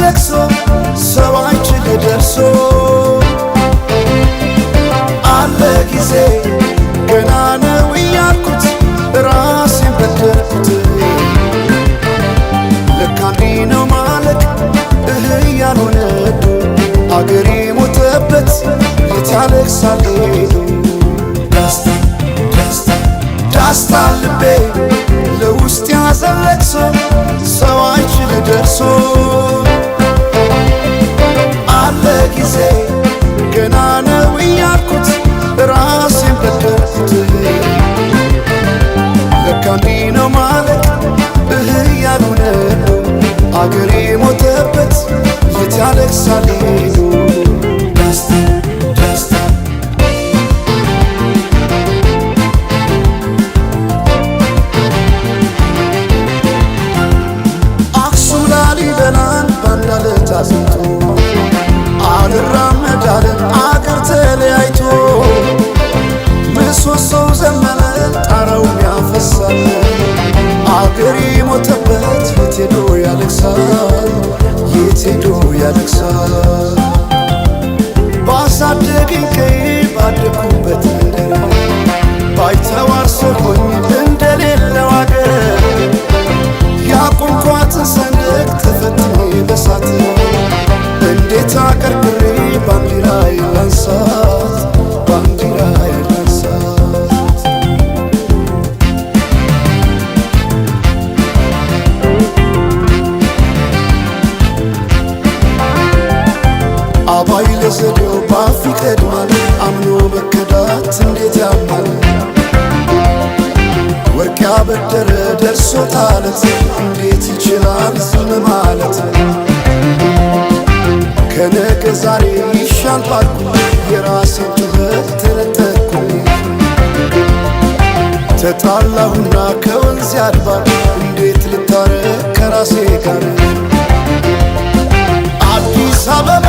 ለቅሶ ሰው አይችል ደርሶ አለ ጊዜ ገና ነው እያልኩት ራሴን በደልኩት። ለካ እንዲህ ነው ማለቅ እህ እያሉ ነዱ አገሬ ሞተበት የት ያለቅሳል ሄዱ። ዳስታ ዳስታ ዳስታ ልቤ ለውስጥ ያዘን ለቅሶ ሰው አይችል ደርሶ አለ ጊዜ ገና ነው እያልኩት ራሴን በደልኩት። ለካ እንዲህ ነው ማለቅ እህ እያሉ ነዱ አገሬ ሞተበት የት ያለቅሳል ሄዱ። ዳስታ ዳስታ አክሱም ላሊበላን ባንድ አለት አጽንቶ አልራመድ አለ አገር ተለያይቶ ምሰሶው ዘመነ ጣራውም ያፈሳል አገሬ ሞተበት የት ሄዶ ያለቅሳል የት ሄዶ ያለቅሳል። ባሳደገኝ ቀዬ ባደኩበት መንደር ባይተዋር ሰው ሆኜ እንደሌለው አገር ያቆምኳትን ሰንደቅ ተፈትኜ በሳት እንዴት አቀርቅሬ ባንዲራዬን ላንሳት ባንዲራዬን ላንሳት። አባይ ለዘዴው ባፍ ይቀድማል አምኖ መከዳት እንዴት ያማል። ወርቅ ያበደረ ደርሶታለት እንዴት ይችላል ዝም ማለት። ከነገ ዛሬ ይሻል ባልኩ የራሴን ጩኸት ተነጠቅኩኝ። ተጣላሁና ከወንዝ ያድባር እንዴት ልታረቅ ከራሴ ጋር። አዲስ አበባ